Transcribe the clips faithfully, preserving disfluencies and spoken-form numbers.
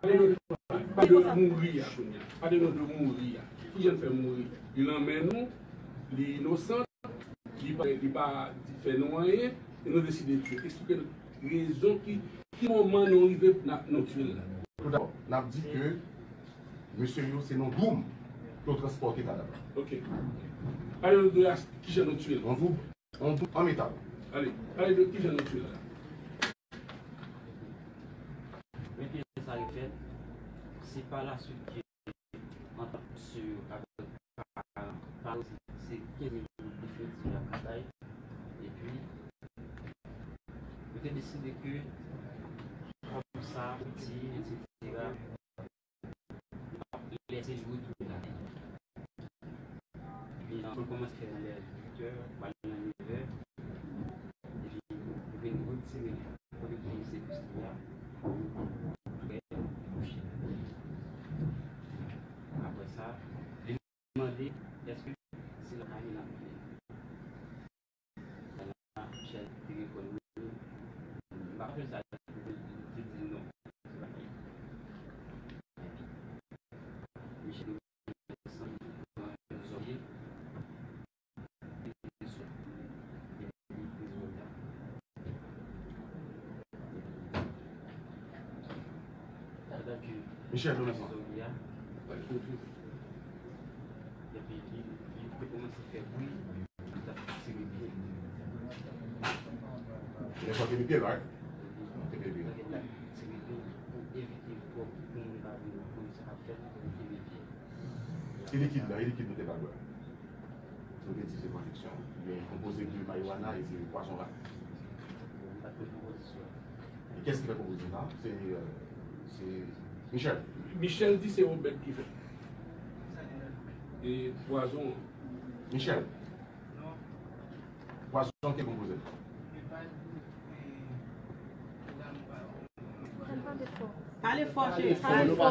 Pale de, pale de mouri a kounye a. Pale nou de mouri a. Kijan l fè mouri? Li nan men nou, li inosan, li pa, li pa fè nou anyen, e nou deside tiye. Eksplike nou rezon ki, ki moman nou rive n ap, nou tiye l la. Toudabò, n ap di ke mesye yo se nan Droum ke yo transpòte kadav la. Ok. Pale nou de as-, kijan nou tiye l. An Droum, an Droum, an metal. Ale, pale de kijan nou tiye l la. Men ke sa refèt, se pa laswit ke antant misye yo avèk paran, paran se kenz mil goud definitif y ap ka bay. Epi, yo te deside ke kòm sa, piti, etsetera, lè se li retounen lakay. Epi, nou kòmanse fè nan lè uit è, pral nan nevè. Epi, nou vin retire kote ki se pis li a, prè, kouche. Apre sa, li mande, èske se lakay li n ap viv? Michel te reponn wi. M pa konn sa li te di non. Michel te sanble yon zòrye. Michel, nou la. Epi li, li te kòmanse fè bri, li t ap tire pye. Li t ap tire pye, right? Li t ap tire pye. Li t ap tire pye pou evite pou, pou moun pa vin konn sa k ap fèt, li kenbe pye. E likid la, e likid nou te ba l bwè? Nou te di se pwodiksyon. Li konpoze de marijuana e de pwazon rat. Li pa t konn konpozisyon. E kiyès ki fè konpozisyon sa? Se, euh, se Michel. Michel di se Obed ki fè. E pwazon an. Michel. Pwazon ki konpoze l. Pale fò, cheri. Pale fò.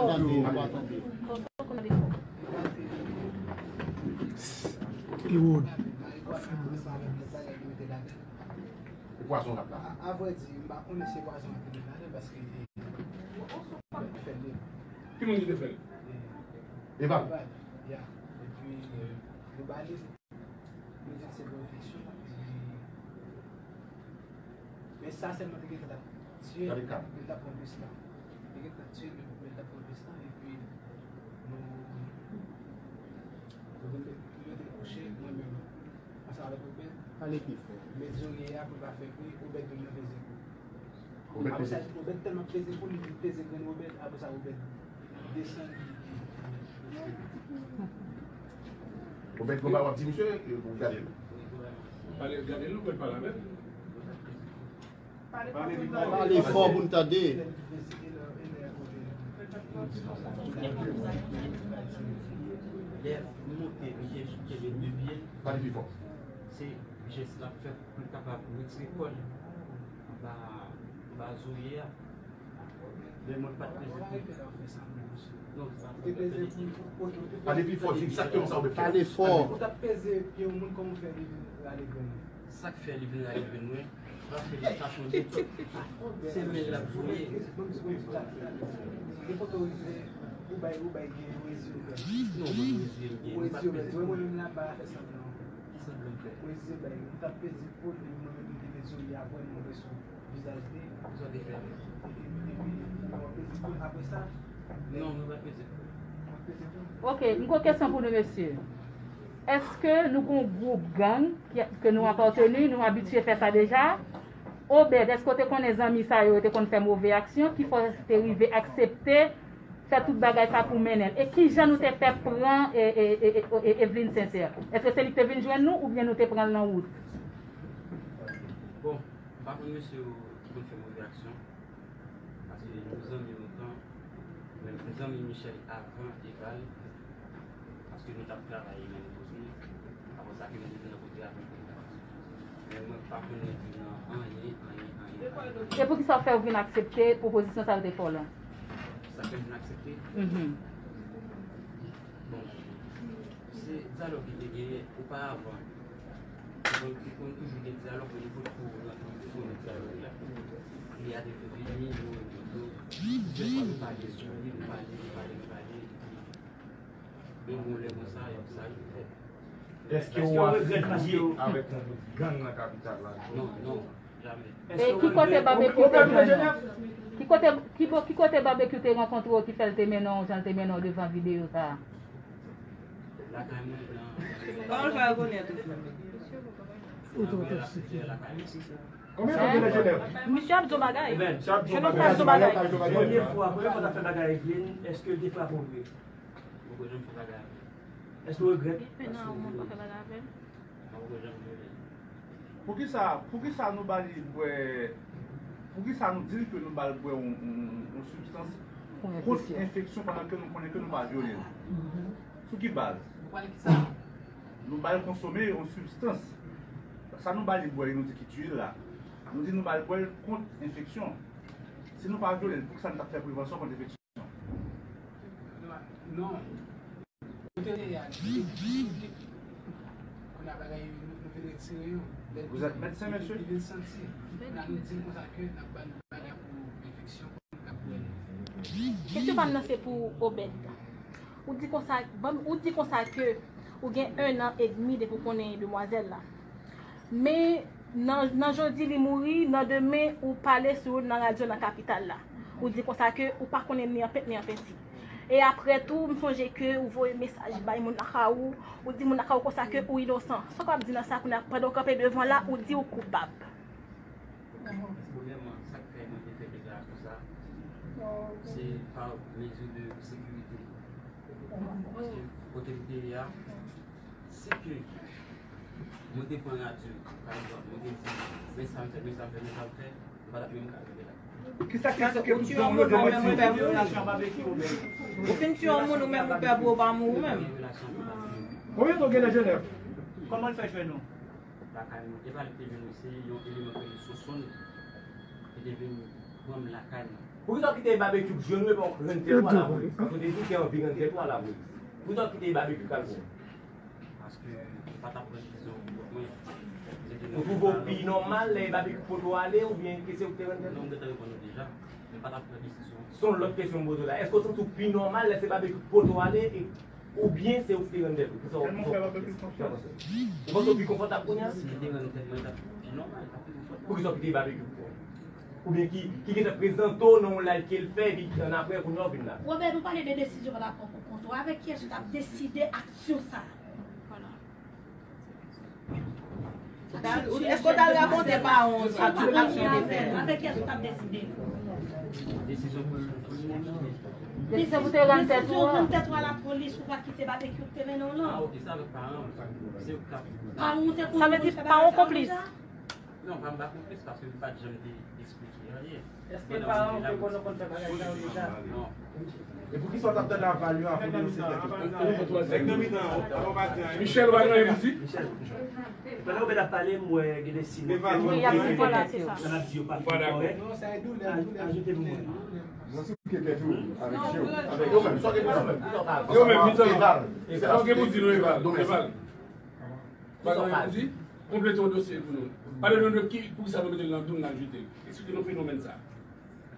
Ewood. Pwazon l ap la. A, a vrè di, m pa konnen se pwazon an ki te ladan paske li fè l li. Ki moun ki te fè l? Eval. Eval, ya. Epi, euh, nou ba li, nou di l se pou enfeksyon. Epi, men sa sèlman te gentan t ap tiye, men l t ap pran plis tan. Te gentan tiye, men, men l t ap pran plis tan. Epi, nou, nou vin, nou vin kouche, mwen menm. Ansanm avèk Obed. Pale pi fò. Met zorye a pou l pa fè bri, Obed vin nan peze kou. Obed peze. Apre sa, Obed tèlman peze kou, li vin peze grenn Obed, apre sa, Obed desann. Obed, konba w ap di misye, ou gade l. Pale, gade l, ou pale avè l. Pale fò pou n tande. Lè m monte, misye kenbe de pye l. Pale pi fò. Se jès l ap fè pou l kapab retire kò l anba, anba zorye a. Men mwen pa t peze pou. Non, sa. Pale pi fò, di egzakteman sa w te fè. Pale fò. Ou t ap peze pye yon moun, kòman w fè li vin rale grenn ou? Sa k fè li vin rale grenn mwen, paske li pa sonje se men l ap voye. Nenpòt ou rive, ou bay, ou bay gen rezi ouvè. Non, mwen rezi m gen. Rezi ouvè. Mwen menm la, m pa fè sanblan. Ki sanblan m fè? Rezi bay, ou t ap peze kou l, epi mwen menm m te met zorye a vrèman byen sou vizaj li. Sa w te fè? Epi, epi, mwen peze kou l apre sa. Non, mwen pa peze kou l. Mwen peze kou l. Ok, m gon kesyon pou nou, mesye. Èske nou gon gwoup gang ki, ke nou apateni, nou abitye fè sa deja? Obed, èske w te konnen zanmi sa yo, yo te konn fè move aksyon, ki fè w te rive aksepte fè tout bagay sa pou mennen l? E kijan nou te fè pran, e, e, e, e, e, Evelyne Sincère? Èske se li ki te vin jwenn nou, oubyen nou te pran l nan wout? Bon, m pa konn mesye yo ki konn fè move aksyon. Paske nou zanmi lontan, men m zanmi Michel avan Eval, paske nou t ap travay menm kote. Apre sa ke nou te nan kote a, men mwen pa konnen li nan anyen, anyen, anyen, anyen. E poukisa w fè w vin aksepte pwopozisyon sa yo te fè w la? Sa fè m vin aksepte? Mhm. Bon, se dyalòg ki te genyen oparavan. Li konn, li konn toujou gen dyalòg, men li potko rantre fon nan dyalòg la. Li a te vini, nou, Dèfwa nou pale sou li, nou pale, nou pale, nou pale, epi gen yon lè konsa, y ap sa rive fèt. Èske w afilye avèk yon gwoup gang nan kapital la? Non, non, jamè. E ki kote Babekyou te jwenn ou? Ki kote, ki bo-, ki kote Babekyou te rankontre w ki fè l te mennen w jan l te mennen w devan videyo sa a? Lakay mwen nan. Kòman l fè rekonèt ou? Ou te lakay mwen. Konbyen tan w gen nan Jenèv? Misye ap di yon bagay. Misye ap di yon bagay. Premye fwa, premye fwa n ap fè bagay ak Glenn, èske l te frape w vre? Mwen poko janm fè bagay avè l. Èske w regrèt? Depi nan mwen pa fè bagay avè l. Mwen poko janm viole l. Poukisa, poukisa nou ba li bwè, poukisa nou di l ke nou ba l bwè yon, yon, yon sibstans kont enfeksyon pandan ke nou konnen ke nou pa vyole l? Sou ki baz? Nou ba l konsome yon sibstans. Sa nou ba li bwè, nou di ki tuil la. Nou di nou ba l bwè l kont enfeksyon. Si nou pa vyole l, poukisa nou t ap fè prevansyon kont enfeksyon? Non. Nou te reyalize ke kounye a bagay yo, nou, nou vin retire yo. Lè Vous êtes médecin, monsieur? Li vin santi. La nou di l konsa ke n ap ba l bagay pou enfeksyon, pou l ka pou l. Kesyon pa m nan se pou Obed. Ou di konsa, ban m, ou di konsa ke ou gen en an edmi depi w konnen demwazèl la. Men nan, nan jodi li mouri, nan demen ou pale sou l nan radyo nan kapital la. Ou di konsa ke ou pa konnen ni an pent ni an penti. E apre tou, m sonje ke ou voye mesaj bay moun lakay ou, ou di moun lakay ou konsa ke ou inosan. Sa w kapab di nan sa kounye a pandan w kanpe devan la, ou di ou koupab? Premyèman, sa k fè mwen te fè deklarasyon sa, se pa mezi de sekirite. Paske kote m te ye a, si ke mwen te pran radyo, pa egzanp, mwen te di, men sa m fè, men sa m fè, men sa m fè, m pa t ap menm ka rive la. Kisa k eksplike tout zòn yo te mwen di? Ou fin tiye yon moun, ou menm ou pè pou ou pa mouri ou menm. Konbyen tan w gen nan Jenèv? Kòman l fè jwenn ou? Lakay mwen. E pa li ki te jwenn mwen, se yon eleman ki rele Sonsonn ki te vin pran m lakay mwen. Poukisa w kite Babekyou jwenn ou epi w rann tèt ou a lapolis? Paske w te di w te anvi rann tèt ou a lapolis. Poukisa w kite Babekyou k al pran w? Paske m pa t ap pran desizyon pou kont mwen. Ou twouve w pi nòmal lè Babekyou pote w ale oubyen ke se ou ki te rann tèt ou? Non, m gentan reponn ou deja. Men m pa t ap pran desizyon. Se yon lòt kesyon m poze w la. Èske w santi w pi nòmal lè se Babekyou ki pote w ale e, oubyen se ou ki te rann tèt ou? Kisa w, kisa w panse? Ou panse w pi konfòtab kounye a? Si m te rann tèt mwen, li t ap pi nòmal, li t ap pi konfòtab. Poukisa w kite Babekyou pran w? Oubyen ki, ki gentan prezante w nan yon live ke l fè, epi annapre, kounye a w vin la? Robert, nou pale de desizyon w t ap pran pou kont ou. Avèk kiyès ou t ap deside aksyon sa a? Vwala. Èske w t al rakonte paran w sou tout aksyon w te fè? Avèk kiyès ou t ap deside? Desizyon pou l, pou l. Desizyon pou te rann tèt ou an. Desizyon rann tèt ou a lapolis, ou pa kite Babekyou te mennen w lan. Ah, ok, se avèk paran m. Se yo k t ap. Paran w te konn. Sa vle di paran w konplis? Non, pa m pa konplis paske li pa t janm te eksplike anyen. Èske paran w te konn, konn fè bagay sa yo deja? Non. E poukisa w t ap tann aval yo avan de yo se tèt yo? Michel, w pa gen anyen pou di? Pandan Obed ap pale, m wè gen de siy. Wi, y ap di, vwala, se sa. Sa n ap di yo pa fin kòrèk. Ajoute pou mwen. Yo menm, sa w gen pou di nou, Eval? Sa w gen pou di nou, Eval? Eval. Bagay yo di, konplete yon dosye pou nou. Pale nou de ki, poukisa nou mete l nan dou, n al jete l. Eksplike nou fenomèn sa.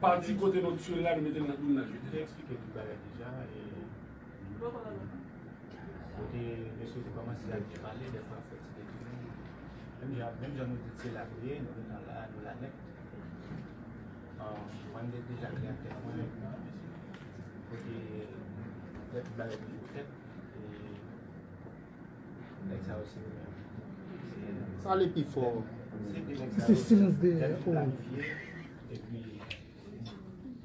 Pati kote nou tire l la, nou mete l nan dou, n al jete l. Te eksplike tout bagay deja, e kote mesye te kòmanse ap byen pale, dèfwa fè ti detounen. Menm jan, menm jan nou di se la nou ye, nou gentan la, nou la nèt. An, mwen te deja klè ak tèt mwen, kote lè tout bagay toujou fèt, e Nèg sa yo se yo menm. Pale pi fò. Se de nèg sa yo menm ki planifye, epi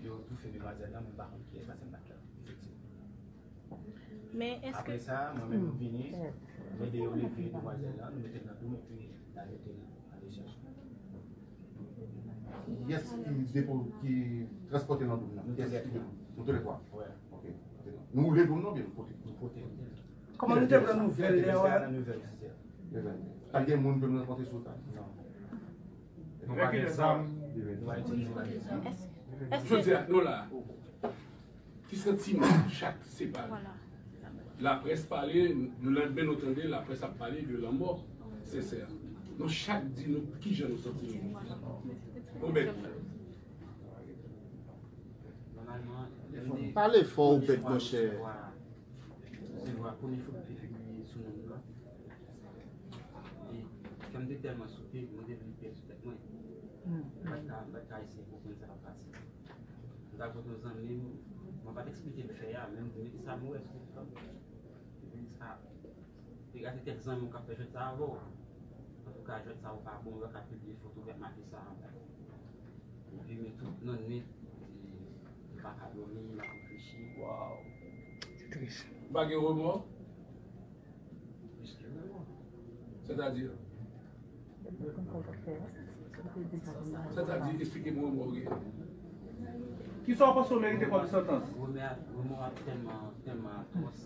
yo toufe demwazèl lan, men m pa konn kiyès, paske m pa t la, efektivman. Men èske... Apre sa, mwen menm, m vini, m ede yo leve demwazèl lan, nou mete l nan dou m, epi n al mete l an dechaj. Kiyès ki depo, ki transpòte nan dou m nan? Kiyès ki depo? Nou tou lè twa? Wi. Ok. Nou woule dou m nan oubyen nou pote? Nou pote. Kòman nou te pran nouvèl lè yo? Nouvèl. Pa t gen moun ke nou rankontre sou wout la? Non. Nou pa gen zam. Jodi a, nou la. Ki santiman chak se pa nou? Laprès pale, nou lendmen nou tande laprès ap pale de lanmò Sensè. Nou chak di nou kijan nou santi nou. Obed. Pale fò, Obed, monchè. Resevwa premye foto ki pibliye sou non m nan. E kè m te tèlman sote, mwen te vle pèdi tèt mwen. M pa t ka, m pa t ka eseye konprann sa k ap pase. M t al kote yon zanmi m, mwen pa t eksplike l fè a, men m di, men kisa m wè sou TikTok? Li di, a, te gate kèk zanmi w k ap fè jwèt sa avè w. Antouka, jwèt sa ou pa bon, yo ka pibliye foto w ap make sa anba. Epi, men tout nan nwit, li pa ka dòmi, l ap reflechi. Waw. Se tris. Ou pa gen remò? Plis ke remò. Sètadi? Sètadi, eksplike m remò w gen. Kisa w panse w merite kòm santans? Remò a tèlman, tèlman atwòs.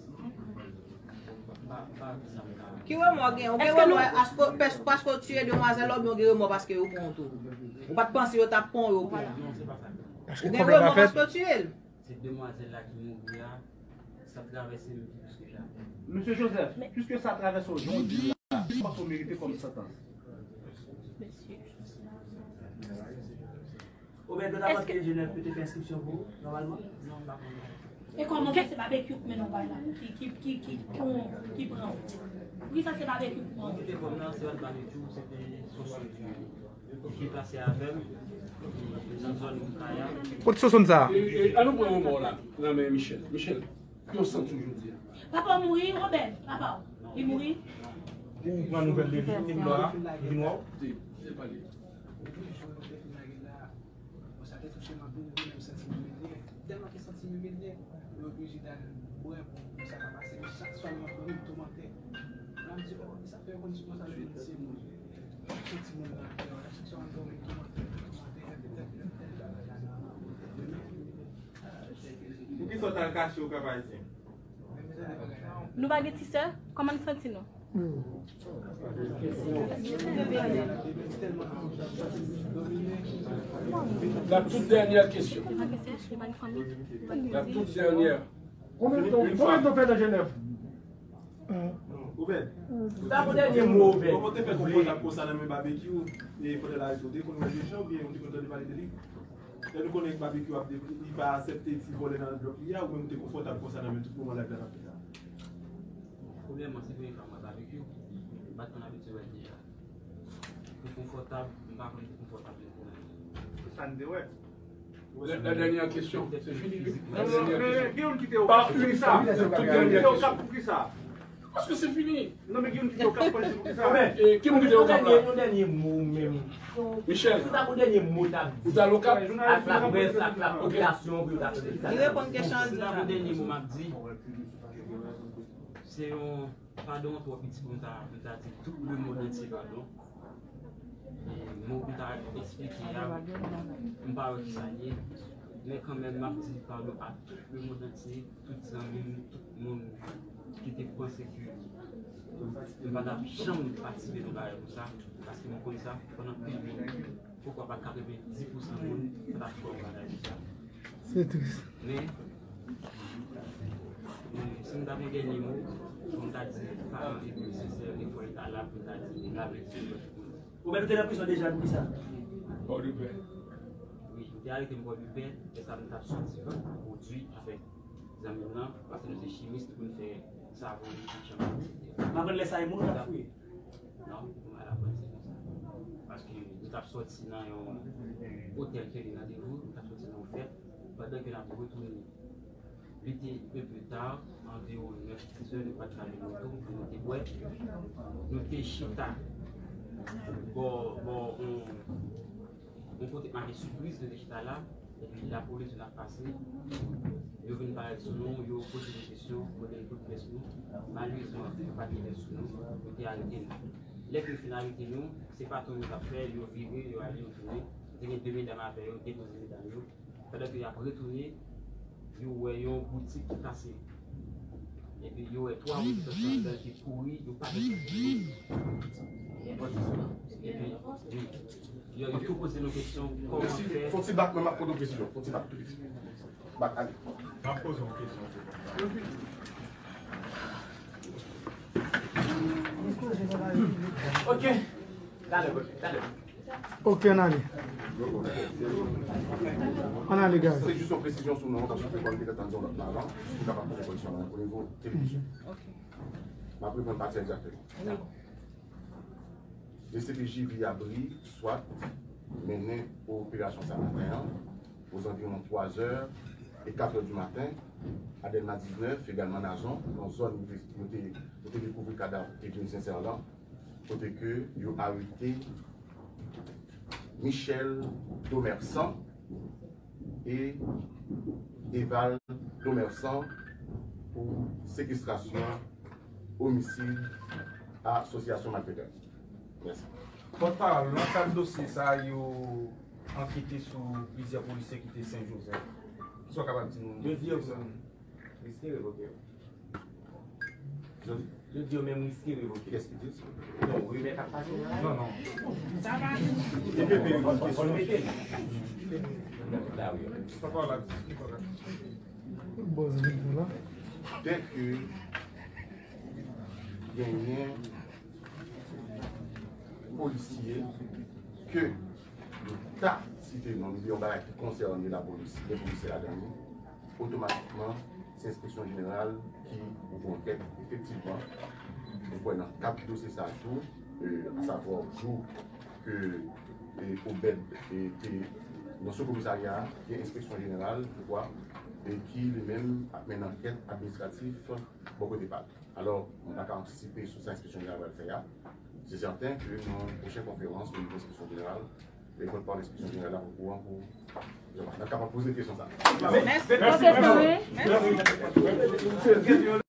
Ki remò w gen? Ou gen remò paske, paske w tiye demwazèl la, oubyen w gen remò paske yo pran w tou? Ou pa t panse yo t ap pran w, yo pran w? Ou gen remò paske w tiye l? Se demwazèl la ki mouri a, sa travèse m pi plis ke jamè. Mesye Joseph, piske sa travèse w jan w di l la, kisa w merite kòm santans? Obed, yo ta panse ke Jenèf te fè enskripsyon pou ou, nòmalman? E kòman fè se Babekyou k mennen w bay la, ki, ki, ki, ki, ki, ki pran w? Poukisa se Babekyou k pran w? Mwen kite kòm nan, se Babekyou, se te sosyo ki, ki plase avè m, nan zòn Kaya. Kote sosyo sa? E, e, an nou pran yon mò la, nan men Michel. Michel, ki w santi w jodi a? Papa w mouri, Obed, papa w. Li mouri? Ou pran nouvèl de li, li mò a, li vin wè w? Di, di pale. Bon, sa te touche m anpil, mwen menm santi m imilye. Tèlman ke santi m imilye, mwen oblije t al bwè pou, pou sa pa pase. Men chak swa m ap mouri, m toumante. Mwen di, oh, sa fè yo konn di konsa, yo konn se moun. Yo se timoun nan kè yo. Chak swa m ap dòmi, m toumante, m toumante. Epi tèt, tèt, tèt, tèt, tèt. Poukisa w t al kache w Kap Ayisyen? Nou pa gen ti sè? Kòman n santi nou? La toute dernière question. La toute dernière. Konbyen tan, konbyen tan w fè nan Jenèf? Obed. Sa pou dènye mo, Obed. Kòman w te fè konprann ap konsa nan men Babekyou? E pandan l arete w, te konn wè deja oubyen ou te konn tande pale de li? Lè nou konnen Babekyou ap de-, li pa aksepte ti vòlè nan lòt li a, ou menm ou te konfòtab konsa nan men tout moman live la t ap fèt la? Premyèman, se premye fwa m wè Babekyou. M pa t konn abitye wè l deja. Pou konfòtab, m pa konn pou konfòtab li pou mwen. Se sa n te wè. La, la dernière question, c'est fini, oui. La dernière question. Guillaume, ki te okap pou kisa? Guillaume, ki te okap pou kisa? Paske se fini. Non, men Guillaume, ki te okap pou kisa? E ki moun ki te okap la? Yon dènye mo menm. Michel. Ou ta pou dènye mo ta di. Ou ta lokap? Ak laprès, ak lapopilasyon, pou yo ta fè sa. Li reponn kesyon an di la. Dènye mo m ap di. Se yon Padon an twò piti pou m ta, pou m ta di tout lemonn antye padon. E mo pou m ta eksplike a, m pa wè kisa l ye. Men kanmenm, m ap di padon a tout lemonn antye, tout zanmi m, tout moun ki te panse ke m pa t ap janm patisipe nan bagay konsa, paske m konn sa, konn anpil moun. Poukwa pa katrevendis pousan moun sa t ap fè yon bagay konsa? Se tris. Men, men, si m ta gen dènye mo, pou m ta di paran epi sesè, li fò l ta la pou l ta di, li lave ti. Ou menm te nan prizon deja pou kisa? Pòdepè. Wi, yo te arete m Pòdepè, lè sa m t ap sòti pwodui avèk zanmi m nan, paske nou se chimis, nou konn fè savon, chanpay, etsetera. M aprann lè sa e moun k ap fouye. Non, m al aprann se konsa. Paske nou t ap sòti nan yon otèl ke li nan Devou, nou t ap sòti nan yon fèt, pandan ke n ap retounen. Li te un peu tard, anviwon nèf, dis è, nou pa t ka jwenn moto, nou te bwè. Nou te chita bò, bò, yon, yon kote k make Sipriz, nou te chita la. Epi lapolis vin ap pase, yo vin parèt sou nou, yo poze nou kesyon, mande n pou n fè sou nou. Malerezman, yo pa t gen lè sou nou, yo te arete nou. Lè ke yo fin arete nou, se pa tou yo t ap fè, yo vire, yo ale, yo tounen. Te gen de medam avè yo, depoze medam yo. Pandan ke y ap retounen, yo wè yon boutik ki kase. Epi yo wè twa moun ki sòti anndan ki kouri, yo pa t. Epi, wi. Yo, yo tou poze nou kesyon, kòman fè? Fon ti bak, mwen m ap poze w kesyon. Fon ti bak tou piti. Bak, ale. M ap poze w kesyon. Ok. Talè, ok, talè. Ok, ann ale. Ann ale, guys. Se jis yon presizyon sou non an, paske mwen te gentan di yon lòt non avan, pou kapab poze koreksyon nan o nivo televizyon. M ap reprann pati a egzakteman. D C P J Viyabri, swat, mennen operasyon sa maten an, ozanviwon twa zè e kat è di maten, a Dèlma diznèf, egalman Nazon, nan zòn kote yo te, yo te dekouvri kadav Edwin Sincère lan, kote ke yo arete Michel Domersan e Eval Domersan pou sekestrasyon, omisid, asosyasyon malfetè. Mèsi. Pòtpawòl, nan kad dosye sa a, yo ankete sou plizyè polisye ki te Sen Jozèf. Kisa w kapab di nou? Yo di yo riske revoke. Yo di yo menm riske revoke. Kiyès ki di sa? Non, rimè k ap pase la. Non, non. Pòtpawòl la di. Dèke genyen polisye ke nou ta site non li, yon bagay ki konsène lapolis, gen polisye ladan li, otomatikman, se enspeksyon jeneral ki ouvri ankèt. Efektivman, nou kwè nan kad dosye sa a tou, e, asavwa jou ke, e, Obed, e, te nan sou komisarya a, gen enspeksyon jeneral, je crois, e ki li menm ap mennen ankèt administratif bò kote pa l. Alò, mwen pa ka antisipe sou sa enspeksyon jeneral pral fè a. Se sèten ke nan pwochen konferans o nivo enspeksyon jeneral, e pòtpawòl enspeksyon jeneral la okouran pou n ap kapab poze kesyon sa. Mèsi. Mèsi.